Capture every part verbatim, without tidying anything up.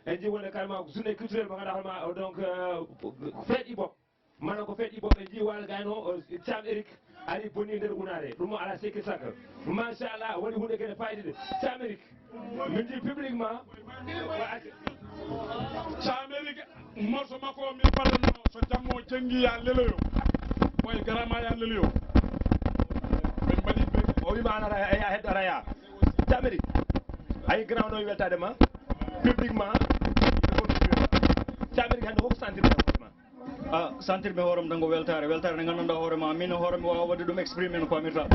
En njii wonde carrément ko journée culturelle mo ngannduɗaa hoorema, donc, euh, fête hip-hop. Mana ko fête hip-hop, en njii waalo gayno, euh, Thiam Eric ari bonni nder Wunaare. Ɗum o alaa sikki sakka. Machallah, waɗi huunde kene fayida de. Thiam Eric, min njii publiquement. Wa acca. Thiam Eric, morceau makko o min paranno, so jamma o janngi ya leloyo. Ɓooy garama ya leloyo. Min mbaɗi ɓe. O wiima an ara, ya heddo ara ya. Thiam Eric, ay grand no weltaade ma. Publiquement. Thiam Eric hannde ko sentir ma. Ah, sentir mi hooram tan ko weltaare, weltaare nde nganndanɗaa hoore ma, min hoore mi waawa waɗde ɗum exprimer no paamirta.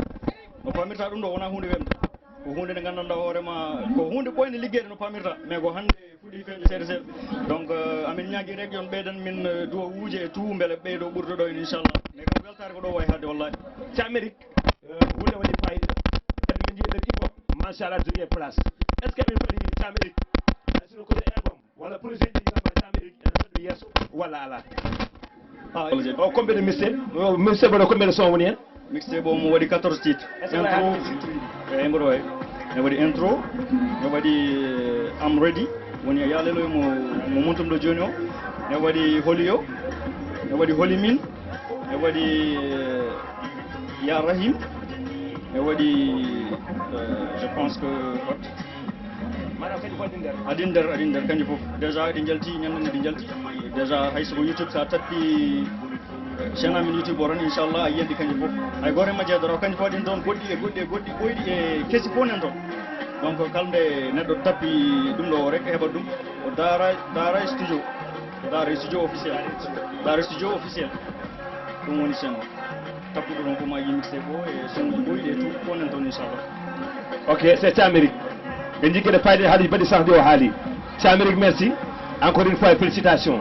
No paamirta ɗum ɗo wonaa huunde wemde. Ko huunde nde nganndanɗaa hoore ma, ko huunde ɓooynde liggeede no paamirta, mais ko hannde fuɗɗi feeñde seeɗa seeɗa. Donc, euh, amin ñaagi rek yon ɓeydan min, euh, duwawuuji e tout, mbele ɓeydo ɓurdo ɗo en, inchallah. Mais kam weltaare ko ɗo wayi haalde, wallahi. Thiam Eric, euh, huunde waɗi fayida. Kadi min njii nder hip hop, machallah, jogii e place. Est-ce que min foti Thiam Eric? Sino ko album. Walla projet ji kam Thiam Eric ene faddu yeeso walla alaa? Ah, o combien de mixtape? O mixtape o combien de son woni heen? Mixtape o mo waɗi quatorze titres. Est-ce que intro, eyi mboɗo wawi. Ne waɗi intro, ne waɗi, eh, I'm ready, woni yalelo mo, mo montum ɗo joni o. Ne waɗi holi yo, ne waɗi holi min, ne waɗi, eh, ya Rahim, ne waɗi, eh, je pense que what? Maanaam kadi ko adii nder? Adii nder, adii nder, kanji fof. Déjà, ɗi njalti, ñande nde ɗi njalti. Déjà, hay so ko YouTube, sa tappi chaîne amin YouTube o tan, inchallah, a yiyat ɗi kanji fof. Hay gooto e majji heddora, kanji fof ɗin toon goɗɗi e goɗɗi e goɗɗi ɓoyɗi e kesi fof nen toon. Donc, kala nde neɗɗo tappi ɗum ɗo o rek, heɓat ɗum. Ko Daara, Daara Studio. Ko Daara Studio officiel. Daara Studio officiel. Ɗum woni chaîne o. Tappuɗo ɗon ko ma yimɓe sey ko e soñuji ɓoyɗi e tout ko nen toon, inchallah. Ok, c'est Thiam Eric. Ɓe njii kadi fayde haaluuji baɗɗi sens ɗi o haali. Thiam Eric, merci. Encore une fois, félicitations.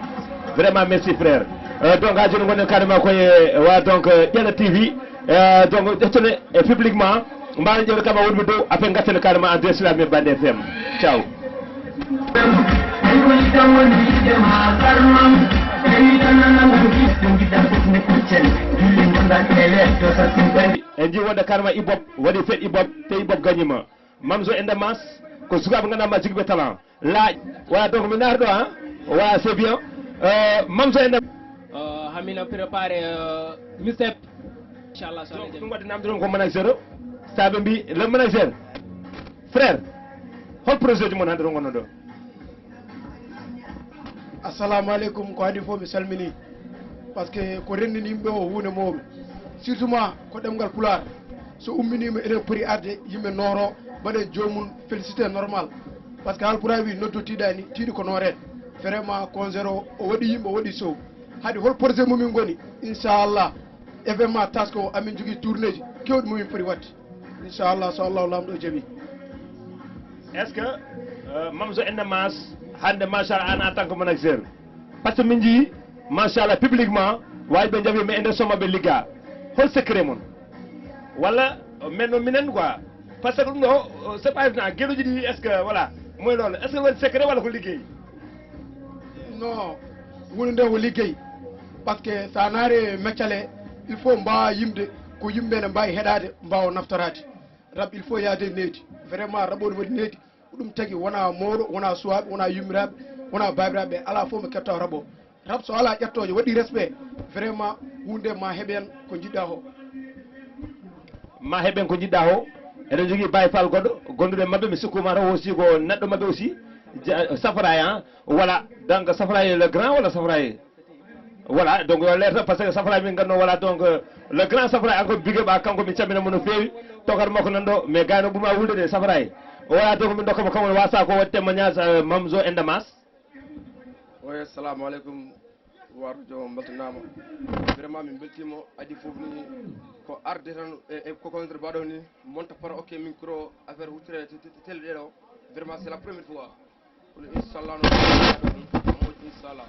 Vraiment, merci, frère. Euh, donc, ha jooni ngonɗen carrément koye, wa, donc, euh, Ƴeela T V. Euh, donc, ƴettone e publiquement. Mbaawen ƴeewde kam wonɓe dow, après ngatten carrément en direct sur la même bande F M. Ciao. En njii wonde carrément Ibop waɗi fête Ibop, te Ibop gañiima. Mamzo and the Mass ko sukaaɓe ngannduɗaa ma jogiiɓe talent. Laaƴ. Voilà, donc mi naata ɗo, hein. Voilà, c'est bien. Euh, Mamzo and the Euh, Hamina préparé, euh, mixtape. Inchallah, so Allah jaɓi. Ɗum waɗi namde ɗum ko manager o. Saabe mbi le manager. Frère, hol projet ji mon hannde to ngonno ɗo? Assalamu aleykum, ko adii fof mi salmini. Parce que ko renndini yimɓe o huunde mawɗo. Surtout ma ko ɗemngal Pulaar. So umminiima eɗen poti arde yimɓe nooro, mbaɗen joomum félicité normal. Parce que Haalpulaar wi noddo tiiɗaani, tiiɗi ko nooreede. Vraiment concert o, o waɗi yimɓe, o waɗi show. Haade hol projet mo min ngoni? Inchallah. Événement tasko o, amin jogii tournée ji keewɗi mo min poti waɗde. Inchallah, so Allahu Laamɗo jaɓi. Est-ce que, euh, Mamzo and the Mass, hannde, machallah, an en tant que manager, par ce que min njii, machallah, publiquement, wawi ɓe jaɓi, mais e nder soma ɓe ligga. Hol secret mon? Walla, euh, men no minen quoi. Par ce que ɗum ɗo, euh, c'est pas évident. Geɗoji ɗi, est-ce que, voilà, moy loolu? Est-ce que woni secret walla ko liggey? Non, woni nde ko liggey. Par ce que so a naare meccale, il faut mbaawa yimde ko yimɓe ne mbaawi heɗaade, mbaawa naftoraade. Rap, il faut yaade e needi. Vraiment, rap o ne waɗi needi. Ko ɗum tagi, wona mawɗo, wona suwaaɓe, wona yummiraaɓe, wona baabiraaɓe, alaa fof mo ketta rap o. Rap so alaa ƴettooje, waɗi respect, vraiment, huunde ma heɓen ko njiɗɗa ko. Ma heɓen ko njiɗɗa ko. Eɗen jogii Baye Fall goɗɗo, gonduɗo e maɓɓe, mi sikkumaata o aussi ko neɗɗo maɓɓe aussi. Ja-, Safraye, hein? Voilà, donc Safraye le grand walla Safraye? Voilà, donc yo leer tan, par ce que Safraye min nganndu, voilà, donc, euh, le grand Safraye, encore big up à kanko, min calmina mo no feewi. Tokar makko nan ɗo, mais gayno ɓurma wulde de, Safraye. Voilà, donc min ndokka mo, kanko wasa ko waɗi témoignage, euh, Mamzo and the Mass. Oye, assalamu aleykum. Warjo mbeltanaama. Vraiment, min mbeltiima. Adii fof ni ko arde tan e, e ko contre baɗo ni, monta para, ok, micro, affaire wuttire te-, te-, télé ɗeɗo. Vraiment, c'est la première fois. Kono inchallah no moƴƴi inchallah.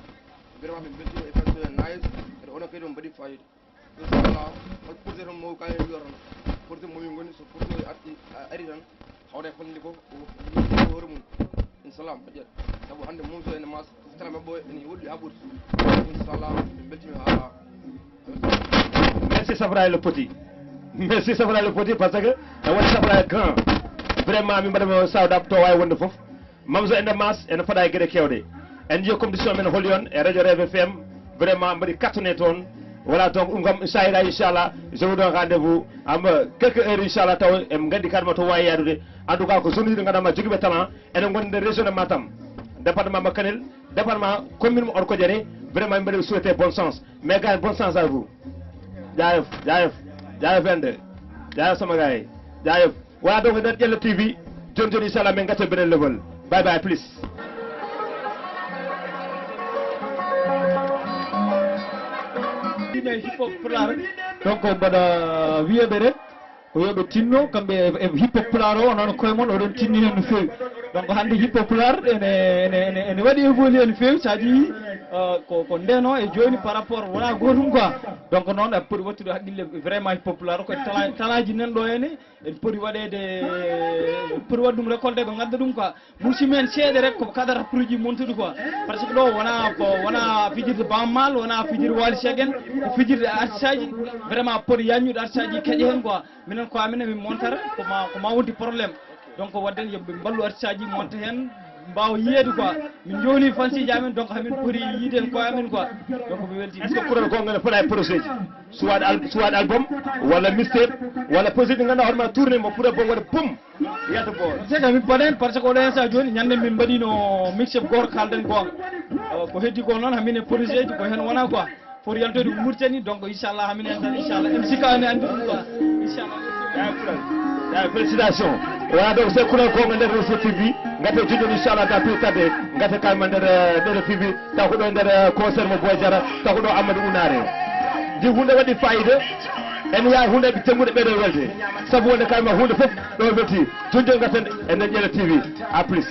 Vraiment, min mbeltiima e festival nice. Ede onon kadi on mbaɗi fayida. Inchallah, hol projet tan mo kayen wiyo tan. Projet mo min ngoni, so projet arti, a-, ari tan, hawra e fotde ko, o, o hoore mum. Inchallah, moƴƴat. Sabu hannde mum so ene mas, tara maɓɓe o ene woɗɗi ha ɓurti. Inchallah, min mbeltiima ha. Merci Safraye le petit. Merci Safraye le petit, parce que a waɗi Safraye grand. Vraiment, min mbaɗa mo sawdap to wawi wonde fof. Mamzo ende Mass ene faada e geɗe kewɗe. En njiya compétition men holi on e radio Rêve F M. Vraiment mbaɗi cartonné toon. Voilà, donc ɗum kam, ça ira, inchallah, je vous donne rendez-vous am quelques heures, inchallah, taw en nganndi carrément to wawi yaadude. En tout cas, ko zone uji ɗi ngannduɗaa ma jogiiɓe talent, ene ngonde région de Matam, département mo Kanel, département, commune mo Orkodiéré. Vraiment, mbaɗi souhaiter bonne chance. Mais gars, bonne chance à vous. Jaayef, jaayef, jaayef ende. Jaayef sama gars yi. Jaayef. Voilà, donc, nder Ƴelle T V, jooni jooni, inchallah, min ngacca beneen level. Bye bye, please. Ine hip hop pulaar. Donc, mbaɗa wiyeɓe rek, ko yo ɓe tinno, kamɓe e, e hip hop pulaar o, onon koye mon, oɗon tinni heen no feewi. Donc, hannde hip hop pulaar ene, ene, ene, ene waɗi évolué no feewi, so a ƴeewi, euh, ko, ko ndeno e jooni par rapport, wona gootum quoi. Donc, noon, aɗa poti wattude haqqille vraiment hip hop pulaar o, ko tala-, talaaji nan ɗo henne, en poti waɗeede, en poti waɗde ɗum récolté, ɓe ngadda ɗum quoi. Musidɓe men seeɗa rek ko kadara produit montude quoi. Par ce que ɗo wona ko, wona fijirde Baaba Maal, wona fijirde Waly Seck en, ko fijirde artiste aji, vraiment poti yaññude artiste aji keƴa heen quoi. Minen ko amen min montata, ko ma, ko ma wonti problème. Donc wadden yo ɓe mballu artiste aji monta heen, mbaawa yiyeede quoi. Min jowni fansiiji amen, donc hamin poti yiide heen koye amen quoi. Donc mi weltii. Est-ce que kural goo ngana fota e projet ji? Soit al-, soit album, walla mixtape, walla projet ɗi ngannduɗaa hoore ma tourné mo pour bon waɗa boum. Yiyata booro. C'est que min paɗen, par ce que oɗo instant jooni, ñande min mbaɗino mixtape gooto kalden goonga. Awa, ko heddi ko noon, hamin e projet ji, ko heen wona quoi. Foti yaltoyde ko Mauritanie, donc inchallah, hamin en tan, inchallah. M C K ne anndi ɗum quoi. Inchallah. Ya, kural. Ya, félicitations. Voilà, donc c'est kural ko nder Rossy T V. Ngate jooni jooni, inchallah, ta plus tarde. Ngate kalma nder, eh, nder T V. Taw ko ɗo nder, eh, concert mo Boy Jara. Taw ko ɗo Amadou Unare. Ndi hunde waɗi fayida. En yaha hunde janngude ɓeɗo welde. Sabu wonde kalma hunde fof ɗo welti. Jooni jooni ngaten e nder Ƴelle T V. À plus.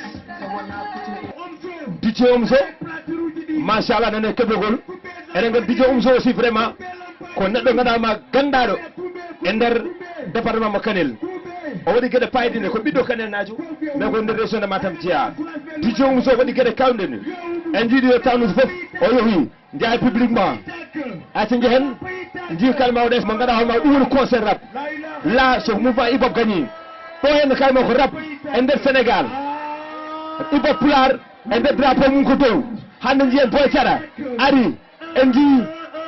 D J Omzo, machallah, nane keblogol. Eɗen nganndi D J Omzo aussi, vraiment, ko neɗɗo ngannduɗaa ma ganndaɗo e nder département mo Kanel. O waɗi geɗe payɗine, ko ɓiɗɗo Kanel naajo, mais ko nder région de Matam jeyaa. D J Omzo waɗi geɗe kawɗe ni. En njiɗi yo tawnude fof, o yohi. Njaay publiquement. Acca njehen, njii kalma o ɗes mo ngannduɗaa hoore ma ɗum woni concert rap. Là, so mouvement hip hop gagné. Ɗo heen kalma ko rap e nder Sénégal. Hip hop pulaar e nder drapeau mum ko dow. Hannde njiyen Boy Cara ari, en njii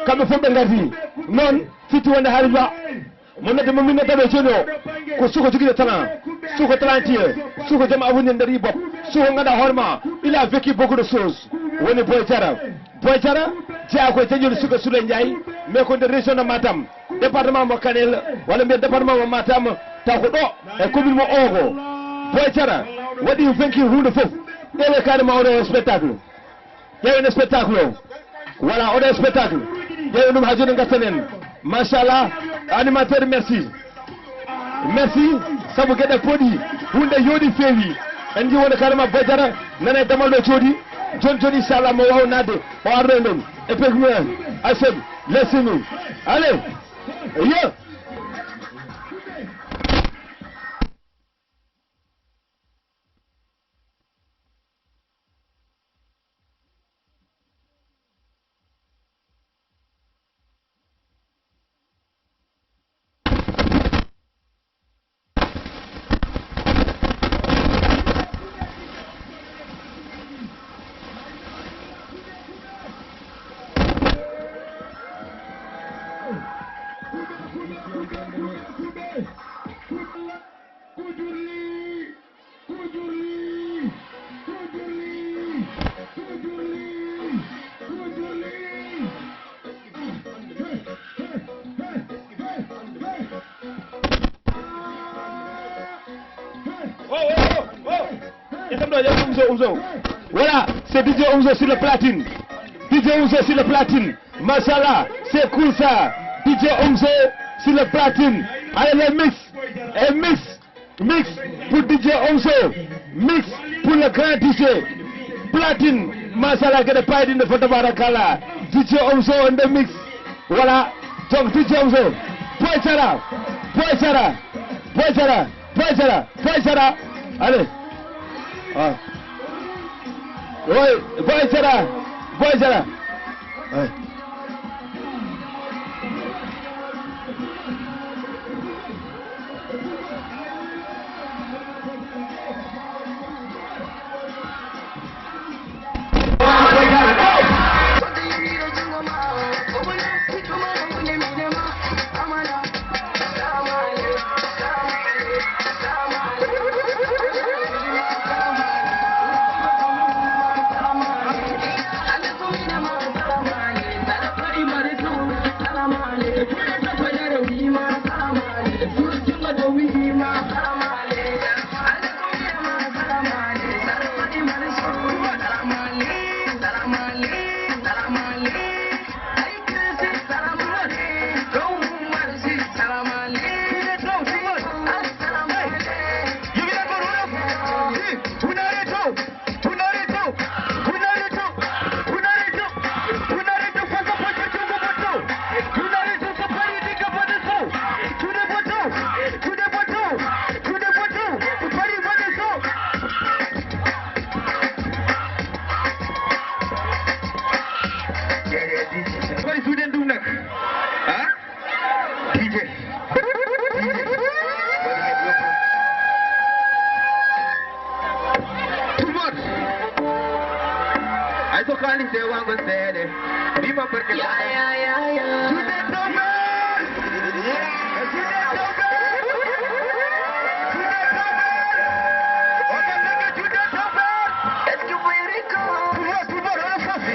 kamɓe fof ɓe ngardi. Noon, fitti wonde haali ba. Mo nodde mo min noddaɓe jooni o, ko suko jogiiɗo talent, suko talentueux, suko joom avenir nder hip hop, suko ngannduɗaa hoore ma, il a vécu beaucoup de choses. Woni Boy Jara. Boy Jara jeyaa ko e jañude suka Souley Ndiaye, mais ko nder région de Matam, département mo Kanel, walla mbiyen département mo Matam, taw ko ɗo e commune mo Ogo. Boy Jara waɗi, fenki huunde fof. Ƴeewe carrément oɗo spectacle. Ƴeewen spectacle o. Voilà, oɗo spectacle. Ƴeewen ɗum haa jooni, ngartanen. Machallah, animateur, merci. Merci, sabu geɗe pooɗi, huunde yooɗi feewi. En njii wonde carrément Boy Jara nana e damal ɗo jooɗi. Jooni jooni, inchallah, mo waawa naatde, o ardo e men. Effectivement, H M, laissez-nous. Allez, yeah. Oh, oh, oh, oh. Ƴettam ɗo, ƴettam Omzo, Omzo. Voilà, c'est D J Omzo sur le platine. D J Omzo sur le platine. Machallah, c'est cool ça. D J Omzo sur le platine. Allez, les mix. Et mix. Mix pour D J Omzo. Mix pour le grand D J. Platine. Machallah, geɗe payɗinɗe fof, tabarakallah. D J Omzo on the mix. Voilà. Donc, D J Omzo. Boy Jara. Boy Jara. Boy Jara. Boy Jara. Boy Jara. Allez. Ah. Oui, Boy Jara. Boy Jara. Ouais. Bari suuɗen ɗum nak. Ha? D J. D J. Tout le monde. Ay so xaalis de wango seede. Bi ma barke. Ya, ya, ya, ya. Jude Tawfekh. Jude Tawfekh. Jude Tawfekh. Oke, neke Jude Tawfekh. Est-ce que vous pouvez rire? Tout le monde, tout le monde, on le fait.